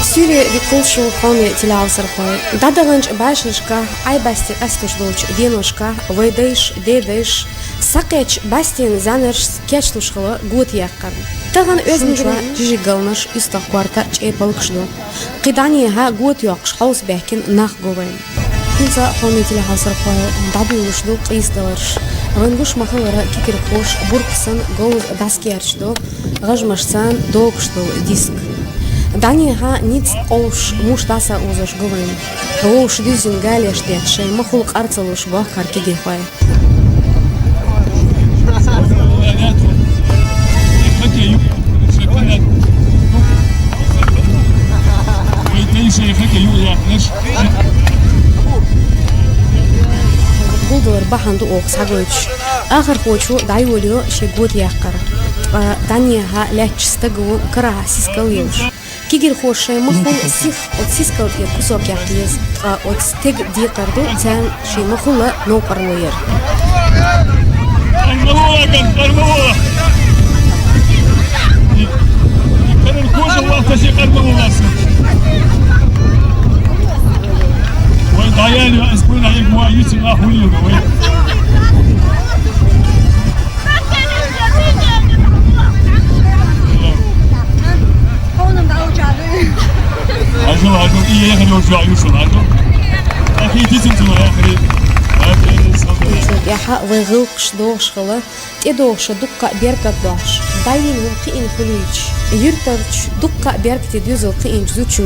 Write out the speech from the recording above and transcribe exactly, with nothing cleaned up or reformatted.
Суьйре дика хуьлда шун, хьоме телехьовсархой. ДӀадаханчу бӀешерашкахь, Ӏай-Басте къаьсташ долчу деношкахь вай дайша, дедайша схьакхаьчначу Бастин зӀаьнаршца кечлуш хилла гӀотаяккхар. Тахана оьзда чохь жижиг галнаш, уьстагӀ корта, чӀепалгаш ду. Кхин дӀанехьа гӀота йоккхуш хьовсабаьхкина нах го вайна. ХӀинца, хьоме телехьовсархой, дӀадуьйлуш ду къийсадаларш. Вайн гуш ма-хиллара, кегирхоша бурках санна говза дӀасакерчадо гӀажмашца догуш долу диск. ДӀанехьа ницкъ къовсуш, муш дӀасаозош го вайна. Вовшашца дуьззина галеш детташ, шайн махула къар ца луш бохку кегирхой. Гулдалар бахьана ду оха схьагойтуш. Ахархочо дӀайолайо шен гӀотаяккхар. Ткъа дӀанехьа лаьттачу стага ву карахь сискал йолуш. Кегирхоша шайн махула сих оцу сискал тӀера кусок яккха еза, ткъа оцу стеган декхар ду царна шен махула новкъарло яр. ТӀаьхьа вай гӀиллакхаш дохуш хилла, тӀедогӀуш дуккха а беркат дохьуш, дӀайина хӀума кхиъна хуьлуьйтуш, юьртарчу дуккха а беркате доьзал кхиъначу зудчун